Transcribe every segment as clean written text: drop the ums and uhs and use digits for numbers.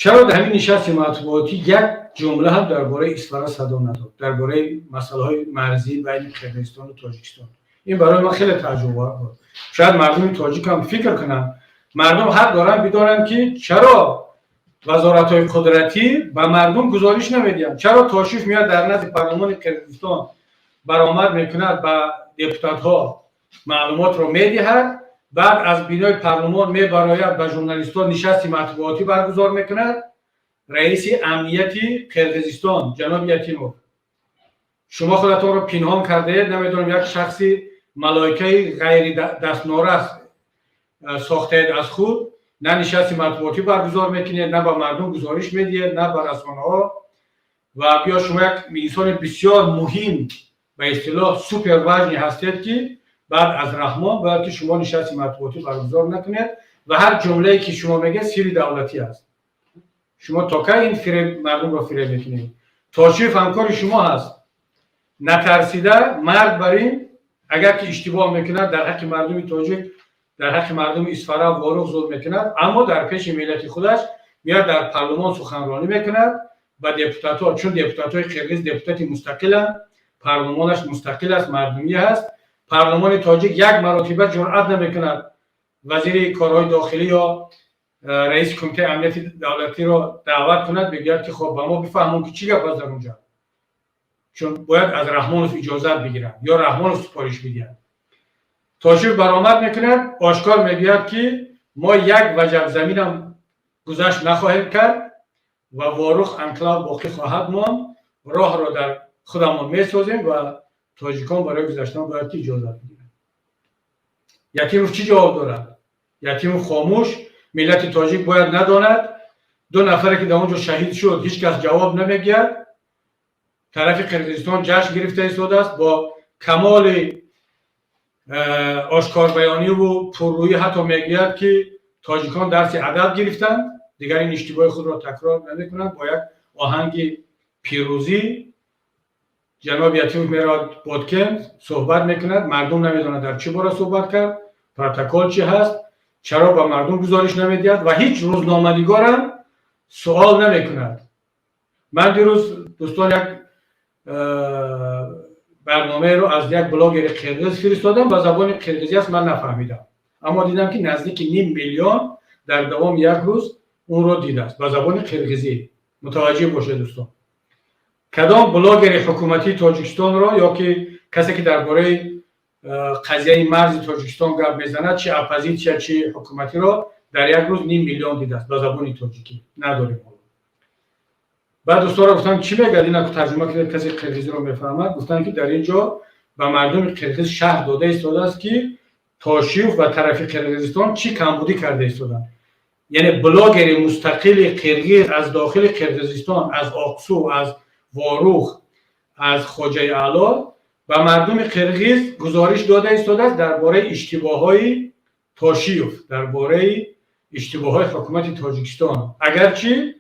Чаро дар ҳамин нишасти матбуотӣ як ҷумла ҳам дар бораи Исфара садо надод, дар бораи масъалаҳои марзӣ байни Қирғизистону Тоҷикистон? Ин барои ман хеле тааҷҷубовар буд. Шояд мардуми тоҷик ҳам фикр кунанд. Мардум ҳақ доранд бидонанд, ки чаро вазоратҳои қудратӣ ба мардум гузориш намедиҳанд, чаро Тошиев меояд, дар назди парлумони Қирғизистон баромад мекунад, ба депутатҳо маълумотро медиҳад, баъд аз бинои парлумон мебарояд, ба журналистон нишасти матбуотӣ баргузор мекунад. Раиси амнияти Қирғизистон ҷаноби Ятимов, шумо худатонро пинҳон кардаед, намедонам, як шахси малоикаи ғайри дастнорас сохтаед аз худ. На нишасти матбуотӣ баргузор мекунед, на ба мардум гузориш медиҳед, на ба расонаҳо. Ва биё, шумо як инсони бисёр муҳим, ба истилоҳ супер важный ҳастед, ки баъд аз Раҳмон бояд ки шумо нишасти матбуотӣ баргузор накунед ва ҳар ҷумлае, ки шумо мегӯед, сирри давлатӣ аст. Шумо то кай ин фиреб мардумро фиреб мекунед? Тошиев ҳамкори шумо ҳаст. Натарсида, мард бар ин, агар ки иштибоҳ мекунад, дар ҳаққи мардуми тоҷик, дар ҳаққи мардуми Исфара, Ворух зулм мекунад, аммо дар пеши миллати худаш меояд, дар парлумон суханронӣ мекунад ба депутатҳо, чун депутатҳои қирғиз депутати мустақиланд, парлумонаш мустақил аст, мардумӣ ҳаст. Парлумони тоҷик як маротиба ҷуръат намекунад вазири корҳои дохилӣ ё раиси Кумитаи амнияти давлатиро даъват кунад, бигӯяд, ки хоб, ба мо бифаҳмон, ки чӣ гап аст дар онҷа, чун бояд аз Раҳмонов иҷозат бигирад ё Раҳмонов супориш бидиҳад. Тошиев баромад мекунад, ошкор мегӯяд, ки мо як ваҷаб заминам гузашт нахоҳем кард ва Ворух анклав боқӣ хоҳад монд, роҳро дар худамон месозем ва тоҷикон барои гузаштан бояд ки иҷозат бигиранд. Ятимов чӣ ҷавоб дорад? Ятимов хомӯш. Миллати тоҷик бояд надонад. Ду нафаре, ки дар он ҷо шаҳид шуд, ҳеҷ кас ҷавоб намегӯяд. Тарафи Қирғизистон ҷашн гирифта истодааст бо камоли ошкорбаёниву пуррӯӣ. Ҳатто мегӯяд, ки тоҷикон дарси адаб гирифтанд, дигар ин иштибоҳи худро такрор намекунанд. Бо як оҳанги пирӯзӣ ҷаноби Ятимов меравад Бодкен, суҳбат мекунад. Мардум намедонад, дар чӣ бора суҳбат кард, протокол чӣ ҳаст, чаро ба мардум гузориш намедиҳад ва ҳеҷ рӯзноманигорам суол намекунад. Ман дирӯз, дӯстон, як барномаеро аз як блогери қирғиз фиристодам. Ба забони қирғизӣ аст, ман нафаҳмидам, аммо дидам, ки наздики ним миллион дар давоми як рӯз онро дидааст ба забони қирғизӣ. Мутаваҷҷеҳ бошед, дӯстон, кадом блогери ҳукуматии Тоҷикистонро ё ки касе, ки дар бораи қазияи марзи Тоҷикистон гап мезанад, чи оппозитсия, чи ҳукуматиро, дар як рӯз ним миллион дидааст ба забони тоҷикӣ? Надорем. Баъд дӯстонро гуфтам, чӣ мегӯяд, ина тарҷума кунед, касе қирғизиро мефаҳмад. Гуфтанд, ки дар ин ҷо ба мардуми қирғиз шарҳ дода истодааст, ки Тошиев ва тарафи Қирғизистон чӣ камбудӣ карда истоданд. Яъне блогери мустақили қирғиз аз дохили Қирғизистон, аз Оқсу, аз Ворух, аз Хоҷаи Аъло ба мардуми қирғиз гузориш дода истодааст дар бораи иштибоҳҳои Тошиев, дар бораи иштибоҳҳои ҳукумати Тоҷикистон, агарчи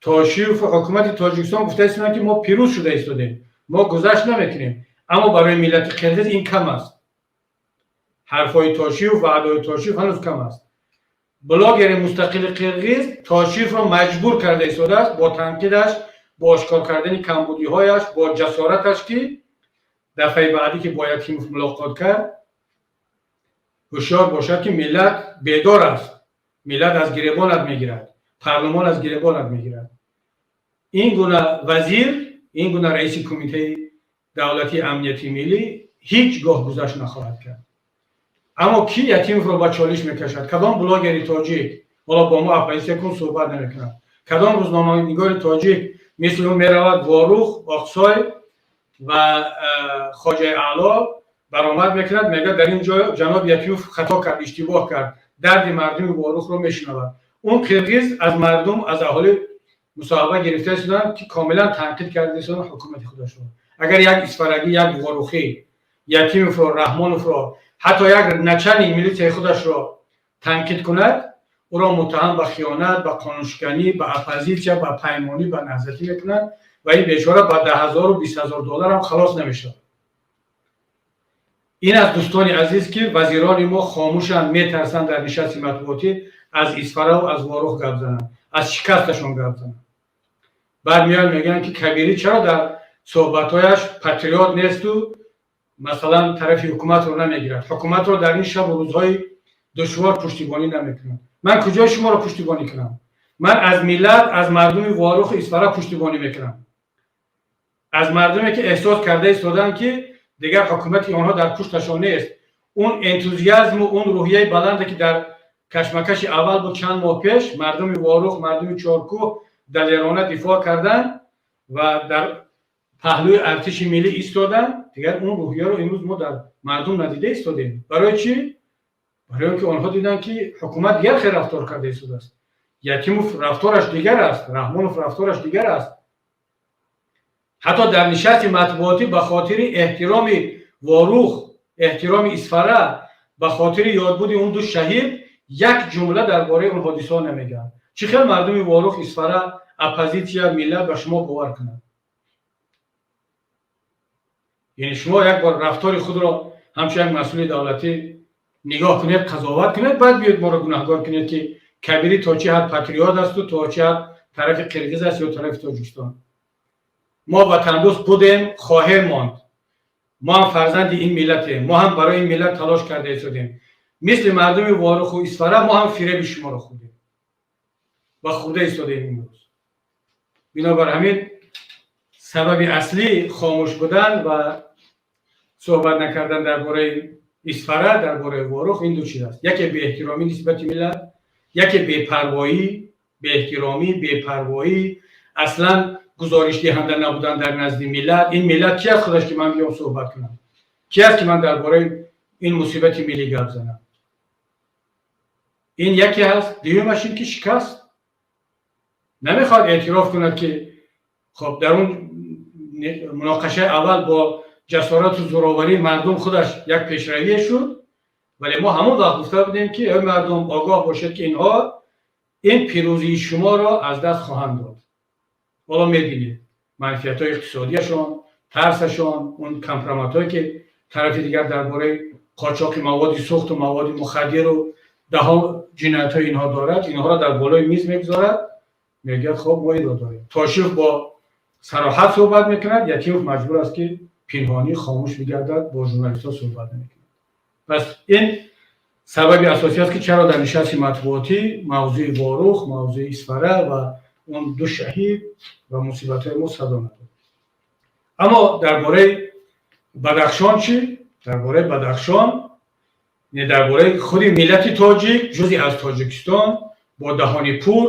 Тошиев ва ҳукумати Тоҷикистон гуфта истоданд, ки мо пирӯз шуда истодем, мо гузашт намекунем. Аммо барои миллати қирғиз ин кам аст. Ҳарфҳои Тошиев ва адои Тошиев ҳанӯз кам аст. Блогери мустақили қирғиз Тошиевро маҷбур карда истодааст бо танқидаш, бо ошкор кардани камбудиҳояш, бо ҷасораташ, ки дафъаи баъдӣ, ки бо Ятимов мулоқот кард, ҳушёр бошад, ки миллат бедор аст, миллат аз гиребонат мегирад, парлумон аз гиребонат мегирад. Ин гуна вазир, ин гуна раиси Кумитаи давлатии амнияти миллӣ ҳеҷ гоҳ гузашт нахоҳад кард. Аммо кӣ Ятимовро ба чолиш мекашад? Кадом блогери тоҷик ҳоло бо мо оппозитсия кун суҳбат намекунад? Кадом рӯзноманигори тоҷик мисли ӯ меравад Ворух, Оқсой ва Хоҷаи Аъло, баромад мекунад, мегӯяд, дар ин ҷо ҷаноби Ятимов хато кард, иштибоҳ кард, дарди мардуми Ворухро мешунавад? Он қирғиз аз мардум, аз аҳолӣ мусоҳиба гирифта истоданд, ки комилан танқид карда истоданд ҳукумати худашро. Агар як исфарагӣ, як ворухӣ Ятимовро, Раҳмоновро, ҳатто як начальник милитсияи худашро танқид кунад, ӯро муттаҳам ба хиёнат, ба қонуншиканӣ, ба оппозитсия, ба паймонӣ, ба наҳзатӣ мекунад ва ин бечора ба 10 0-у 20 000 долларам халос намешавад. Ин аз, дӯстони азиз, ки вазирони мо хомӯшанд, метарсанд дар нишасти матбуотӣ аз Исфараву аз Ворух гап зананд. Аз шикасташон гап зананд. Баъд меоянд, мегӯянд, ки Кабирӣ чаро дар суҳбатҳояш патриот несту, масалан, тарафи ҳукуматро намегирад, ҳукуматро дар ин шабу рӯзҳои душвор пуштибонӣ намекунад. Ман куҷои шуморо пуштибонӣ кунам? Ман аз миллат, аз мардуми Воруху Исфара пуштибонӣ мекунам, аз мардуме, ки эҳсос карда истоданд, ки дигар ҳукумати онҳо дар пушташон нест. Он энтузиазму он рӯҳияи баланде, ки дар кашмакаши аввал буд, чанд моҳ пеш мардуми Ворух, мардуми Чоркӯҳ далерона дифоъ карданд ва дар паҳлӯи артиши миллӣ истоданд, дигар он рӯҳияро имрӯз мо дар мардум надида истодем. Барои чӣ? Барои он ки онҳо диданд, ки ҳукумат дигар хел рафтор карда истодааст. Ятимов рафтораш дигар аст, Раҳмонов рафтораш дигар аст. Ҳатто дар нишасти матбуотӣ ба хотири эҳтироми Ворух, эҳтироми Исфара, ба хотири ёдбуди он ду шаҳид як ҷумла дар бораи он ҳодисаҳо намегӯянд. Чӣ хел мардуми Ворух, Исфара, оппозитсия, миллат ба шумо бовар кунад? Яъне шумо як бор рафтори худро ҳамчун як масъули давлатӣ нигоҳ кунед, қазоват кунед, баъд биёед моро гунаҳгор кунед, ки Кабирӣ то чӣ ҳад патриот асту то чӣ ҳад тарафи қирғиз аст ё тарафи Тоҷикистон. Мо ватандӯст будем, хоҳем монд. Мо ҳам фарзанди ин миллатем, мо ҳам барои ин миллат талош карда истодем. Мисли мардуми Воруху Исфара мо ҳам фиреби шуморо хӯрдем ва хӯрда истодем имрӯз. Бинобар ҳамин, сабаби аслӣ хомӯш будан ва суҳбат накардан дар бораи Исфара, дар бораи Ворух ин ду чиз аст: яке беэҳтиромӣ нисбати миллат, яке бепарвоӣ. Беэҳтиромӣ, бепарвоӣ, аслан гузоришдиҳанда набудан дар назди миллат. Ин миллат ки аст худаш, ки ман биём суҳбат кунам? Ки аст, ки ман дар бораи ин мусибати миллӣ гап занам? Ин яке ҳаст. Дуюмаш ин ки шикаст намехоҳад эътироф кунад, ки хоб, дар он муноқашаи аввал бо ҷасорату зӯроварии мардум худаш як пешравие шуд, вале мо ҳамон вақт гуфта будем, ки эй мардум, огоҳ бошед, ки инҳо ин пирӯзии шуморо аз даст хоҳанд дод. Ҳоло мебинед, манфиатҳои иқтисодиашон, тарсашон, он компроматҳое, ки тарафи дигар дар бораи қочоқи маводи сӯхту маводи мухаддиру даҳо ҷиноятҳои инҳо дорад, инҳоро дар болои миз мегузорад, мегӯяд: «Хоб, мо инро дорем». Тошиев бо сароҳат суҳбат мекунад, Ятимов маҷбур аст, ки пинҳонӣ, хомӯш бигардад, бо журналистҳо суҳбат намекунад. Пас ин сабаби асосӣ аст, ки чаро дар нишасти матбуотӣ мавзӯи Ворух, мавзӯи Исфара ва он ду шаҳид ва мусибатҳои мо садо надод. Аммо дар бораи Бадахшон чӣ? Дар бораи Бадахшон, дар бораи худи миллати тоҷик, ҷузъи аз Тоҷикистон, бо даҳони пур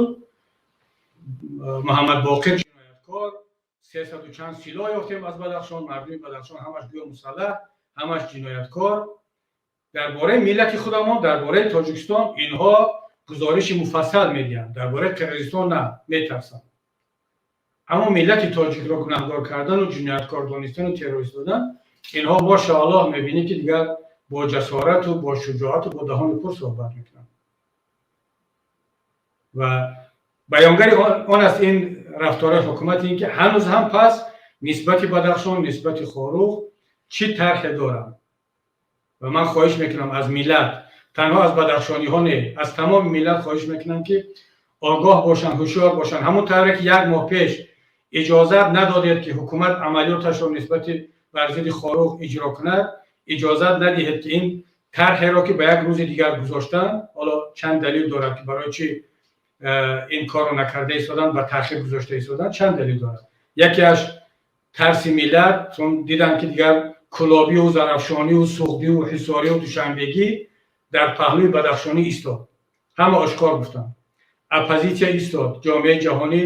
Муҳаммадбоқир ҷинояткор, сесаду чанд силоҳ ёфтем аз Бадахшон, мардуми Бадахшон ҳамаш гӯё мусаллаҳ, ҳамаш ҷинояткор. Дар бораи миллати худамон, дар бораи Тоҷикистон инҳо гузориши муфассал медиҳанд, дар бораи Қирғизистон на, метарсанд. Аммо миллати тоҷикро гунаҳгор кардану ҷинояткор донистану террорист додан, инҳо, мошааллоҳ, мебинӣ, ки дигар бо ҷасорату бо шуҷоату бо даҳони пур суҳбат мекунанд. Ва баёнгари он аст ин рафтори ҳукумати, ин ки ҳанӯз ҳам пас нисбати Бадахшон, нисбати Хоруғ чӣ тарҳе доранд. Ва ман хоҳиш мекунам аз миллат, танҳо аз бадахшониҳо не, аз тамоми миллат хоҳиш мекунам, ки огоҳ бошанд, ҳушёр бошанд. Ҳамон тавре ки як моҳ пеш иҷозат надодед, ки ҳукумат амалиёташро нисбати бар зидди Хоруғ иҷро кунад, иҷозат надиҳед, ки ин тарҳеро, ки ба як рӯзи дигар гузоштанд, ҳоло чанд далел дорад, ки барои чӣ ин корро накарда истоданд, ба таъхир гузошта истоданд, чанд далел дорад. Якеаш тарси миллат, чун диданд, ки дигар Кулобию Зарафшонию Суғдию Ҳисорию Душанбегӣ дар паҳлӯи бадахшонӣ истод, ҳама ошкор гуфтанд, оппозитсия истод, ҷомеаи ҷаҳонӣ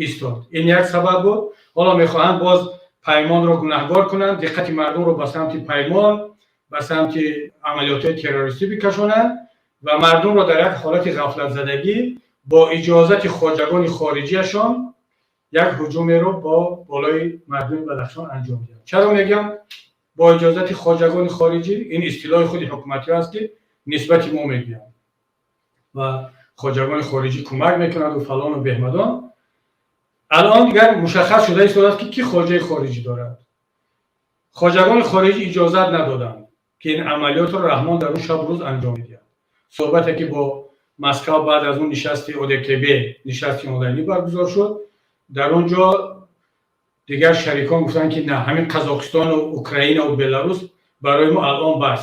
истод. Ин як сабаб буд. Ҳоло мехоҳанд боз Паймонро гунаҳгор кунанд, диққати мардумро ба самти Паймон, ба самти амалиётҳои террористӣ бикашонанд ва мардумро дар як ҳолати ғафлатзадагӣ бо иҷозати хоҷагони хориҷиашон як ҳуҷумеро бо болои мардуми Бадахшон анҷом диҳанд. Чаро мегӯям бо иҷозати хоҷагони хориҷӣ? Ин истилоҳи худи ҳукуматиҳо аст, ки нисбати мо мегӯянд ва хоҷагони хориҷӣ кӯмак мекунанду фалону беҳмадон. Алон дигар мушаххас шуда истодааст, ки кӣ хоҷаи хориҷӣ дорад. Хоҷагони хориҷӣ иҷозат надоданд, ки ин амалиётро Раҳмон дар он шабу рӯз анҷом медиҳад. Суҳбате, ки бо Москва баъд аз он нишасти ОДКБ, нишасти онлайнӣ баргузор шуд. Дар он ҷо дигар шарикон гуфтанд, ки на, ҳамин Қазоқистону Украинаву Беларус барои мо алон бас,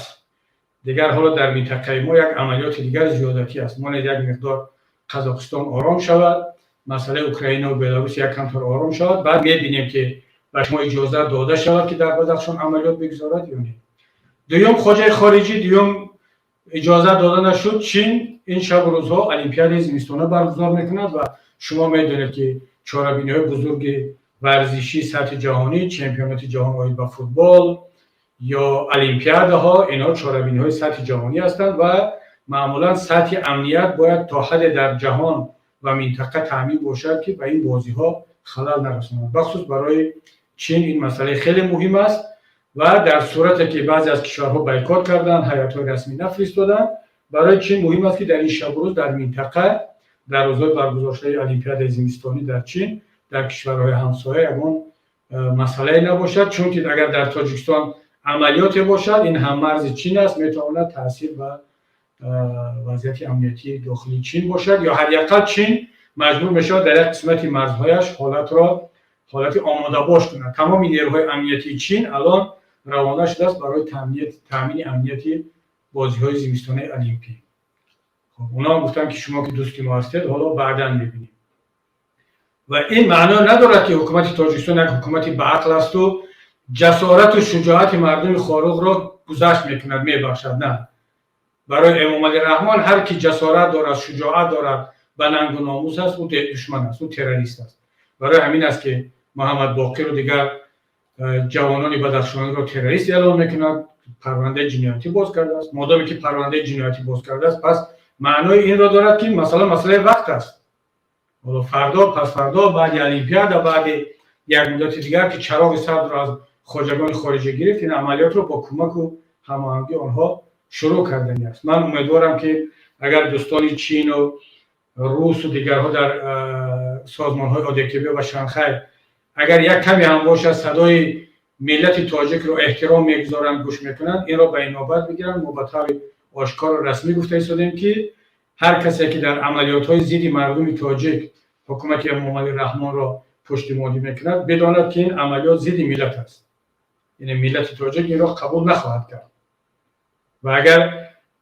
дигар ҳоло дар минтақаи мо як амалиёти дигар зиёдатӣ аст. Монед, як миқдор Қазоқистон ором шавад, масъалаи Украинаву Беларус як камтар ором шавад, баъд мебинем, ки ба шумо иҷоза дода шавад, ки дар Бадахшон амалиёт бигузорад ё не. Дуюм, хоҷаи хориҷӣ, дуюм иҷоза дода нашуд. Чин ин шабу рӯзҳо Олимпиадаи зимистона баргузор мекунад ва шумо медонед, ки чорабиниҳои бузурги варзишии сатҳи ҷаҳонӣ, чемпионати ҷаҳон оид ба футбол ё олимпиадаҳо, инҳо чорабиниҳои сатҳи ҷаҳонӣ ҳастанд ва маъмулан сатҳи амният бояд то ҳадде дар ҷаҳон ва минтақа таъмин бошад, ки ба ин бозиҳо халал нарасонад. Бахусус барои Чин ин масъалаи хеле муҳим аст ва дар сурате ки баъзе аз кишварҳо бойкот карданд, ҳайатҳои расмӣ нафиристоданд, барои Чин муҳим аст, ки дар ин шабу рӯз дар минтақа, дар рӯзҳои баргузоршудаи Олимпиадаи зимистонӣ дар Чин, дар кишварҳои ҳамсоя ягон масъалае набошад, чунки агар дар Тоҷикистон амалиёте бошад, ин ҳаммарзи Чин аст, метавонад таъсир ба вазъияти амниятии дохилии Чин бошад ё ҳадди ақал Чин маҷбур мешавад дар як қисмати марзҳояш ҳолатро ҳолати омодабош кунад. Тамоми нерӯҳои амниятии Чин алон равона шудааст барои таъмини амнияти бозиҳои зимистонаи олимпӣ. Хоб, онҳо гуфтанд, ки шумо ки дӯсти мо ҳастед, ҳоло баъдан мебинем. Ва ин маъно надорад, ки ҳукумати Тоҷикистон як ҳукумати баақл асту ҷасорату шуҷоати мардуми Хоруғро гузашт мекунад, мебахшад. На, барои Эмомалӣ Раҳмон ҳар ки ҷасорат дорад, шуҷоат дорад, ба нангу номус аст, ӯ душман аст, ӯ террорист аст. Барои ҳамин аст, ки Муҳаммад Боқиру дигар ҷавонони бадахшониро террорист эълон мекунад, парвандаи ҷиноятӣ боз кардааст. Модоме ки парвандаи ҷиноятӣ боз кардааст, пас маънои инро дорад, ки масалан масъалаи вақт аст. Ҳоло фардо, пасфардо, баъди Олимпиада, баъди як муддати дигар, ки чароғи сабзро аз хоҷагони хориҷӣ гирифт, ин амалиётро бо кӯмаку ҳамоҳангии онҳо шурӯъ кардани аст. Ман умедворам, ки агар дӯстони Чину русу дигарҳо дар созмонҳои ОДКБ ва Шанхай агар як каме ҳам бошад садои миллати тоҷикро эҳтиром мегузоранд, гӯш мекунанд, инро ба инобат бигиранд. Мо ба таври ошкору расмӣ гуфта истодем, ки ҳар касе ки дар амалиётҳои зидди мардуми тоҷик ҳукумати Эмомалӣ Раҳмонро пуштимонӣ мекунад, бидонад, ки ин амалиёт зидди миллат аст, яъне миллати тоҷик инро қабул нахоҳад кард. Ва агар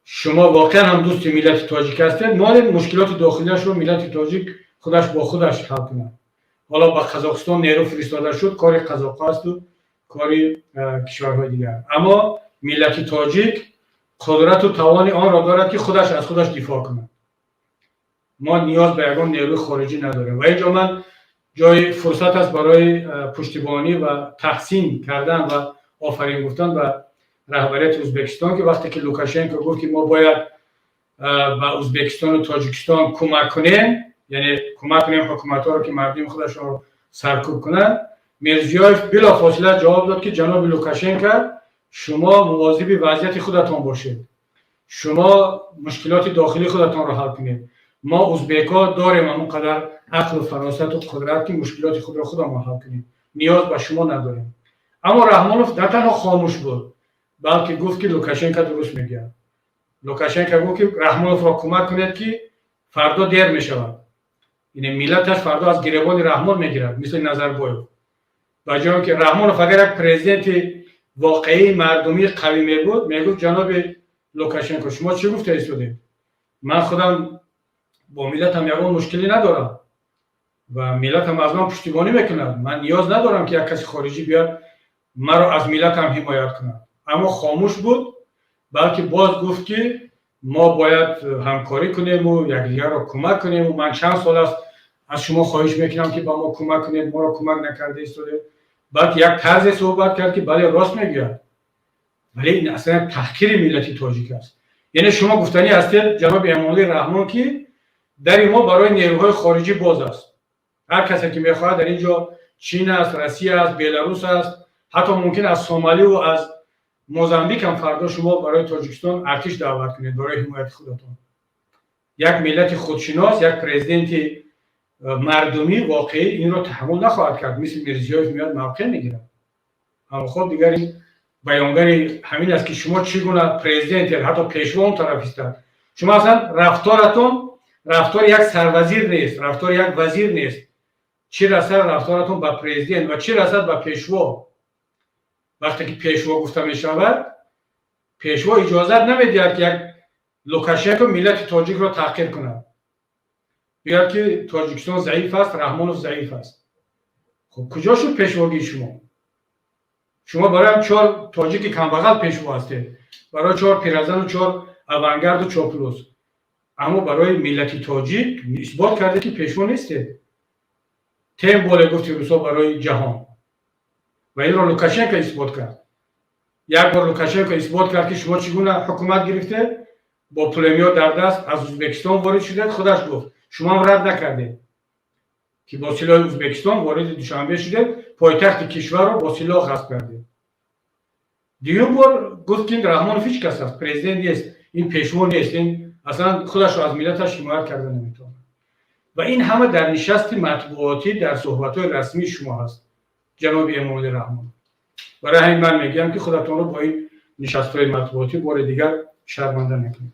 шумо воқеан ҳам дӯсти миллати тоҷик ҳастед, монед мушкилоти дохилиашро миллати тоҷик худаш бо худаш ҳал кунад. Ҳоло ба Қазоқистон нерӯ фиристода шуд, кори қазоқҳо асту кори кишварҳои дигар, аммо миллати тоҷик қудрату тавони онро дорад, ки худаш аз худаш дифоъ кунад. Мо ниёз ба ягон нерӯи хориҷӣ надорем. Ва инҷо ман ҷои фурсат аст барои пуштибонӣ ва таҳсин кардан ва офарин гуфтан ба раҳбарияти Ӯзбекистон, ки вақте ки Лукашенко гуфт, ки мо бояд ба Ӯзбекистону Тоҷикистон кӯмак кунем, яъне кӯмак кунем ҳукуматҳоро, ки мардуми худашонро саркӯб кунанд, Мирзиёев билофосила ҷавоб дод, ки ҷаноби Лукашенко, шумо мувозиби вазъияти худатон бошед, шумо мушкилоти дохилии худатонро ҳал кунед, мо узбекҳо дорем ҳамон қадар ақлу фаросату қудрат, ки мушкилоти худро худамон ҳал кунем, ниёз ба шумо надорем. Аммо Раҳмонов на танҳо хомӯш буд, балки гуфт, ки Лукашенко дуруст мегӯяд. Лукашенко гуфт, ки Раҳмоновро кӯмак кунед, ки фардо дер мешавад, яъне миллаташ фардо аз гиребони Раҳмон мегирад, мисли Назарбоев. Ба ҷои он ки Раҳмонов агар як президенти воқеии мардумии қавӣ мебуд, мегуфт: «Ҷаноби Лукашенко, шумо чӣ гуфта истодед? Ман худам бо миллатам ягон мушкилӣ надорам ва миллатам аз ман пуштибонӣ мекунад. Ман ниёз надорам, ки як каси хориҷӣ биёд, маро аз миллатам ҳимоят кунад». Аммо хомӯш буд, балки боз гуфт, ки мо бояд ҳамкорӣ кунему якдигарро кӯмак кунему ман чанд сол аст аз шумо хоҳиш мекунам, ки ба мо кӯмак кунед, моро кӯмак накарда истодед. Балки як тарзе суҳбат кард, ки бале, рост мегӯяд, вале ин аслан як таҳқири миллати тоҷик аст. Яъне шумо гуфтанӣ ҳастед, ҷаноби Эмомалӣ Раҳмон, ки дари мо барои нерӯҳои хориҷӣ боз аст, ҳар касе ки мехоҳад дар ин ҷо, Чин аст, Россия аст, Беларус аст, ҳатто мумкин аз Сомаливу аз Мозамбик ҳам фардо шумо барои Тоҷикистон артиш даъват кунед барои ҳимояти худатон. Як миллати худшинос, як президенти мардумӣ воқеӣ инро таҳаммул нахоҳад кард. Мисли Мирзиёев меояд, мавқеъ мегирад. Аммо хоб, дигар ин баёнгари ҳамин аст, ки шумо чӣ гуна президентед. Ҳатто пешво он тараф истад. Шумо аслан рафторатон рафтори як сарвазир нест, рафтори як вазир нест, чӣ расад рафторатон ба президент ва чӣ расад ба пешво. Вақте ки пешво гуфта мешавад, пешво иҷозат намедиҳад, ки як Лукашенко миллати тоҷикро таҳқир кунад, бигӯяд, ки Тоҷикистон заиф аст, Раҳмонов заиф аст. Хуб, куҷо шуд пешвогии шумо? Шумо барои чор тоҷики камбағал пешво ҳастед, барои чор пиразану чор авангарду чоплус, аммо барои миллати тоҷик исбот кардед, ки пешво нестед. Тем более, гуфти русо, барои ҷаҳон. Ва инро Лукашенко исбот кард. Як бор Лукашенко исбот кард, ки шумо чӣ гуна ҳукумат гирифтед, бо пулемёт дар даст аз Ӯзбекистон ворид шудед. Худаш гуфт, шумоам рад накардед, ки бо силоҳи Ӯзбекистон вориди Душанбе шудед, пойтахти кишварро бо силоҳ ғасб кардед. Дуюм бор гуфт, ки Раҳмонов ҳеҷ кас аст, президент нест, ин пешво нест, ин аслан худашро аз миллаташ ҳимоят карда наметавонад. Ва ин ҳама дар нишасти матбуотӣ, дар суҳбатҳои расмии шумо ҳаст, ҷаноби Эмомалӣ Раҳмон. Барои ҳамин ман мегӯям, ки худатонро бо ин нишастҳои матбуотӣ бори дигар шарманда накунед.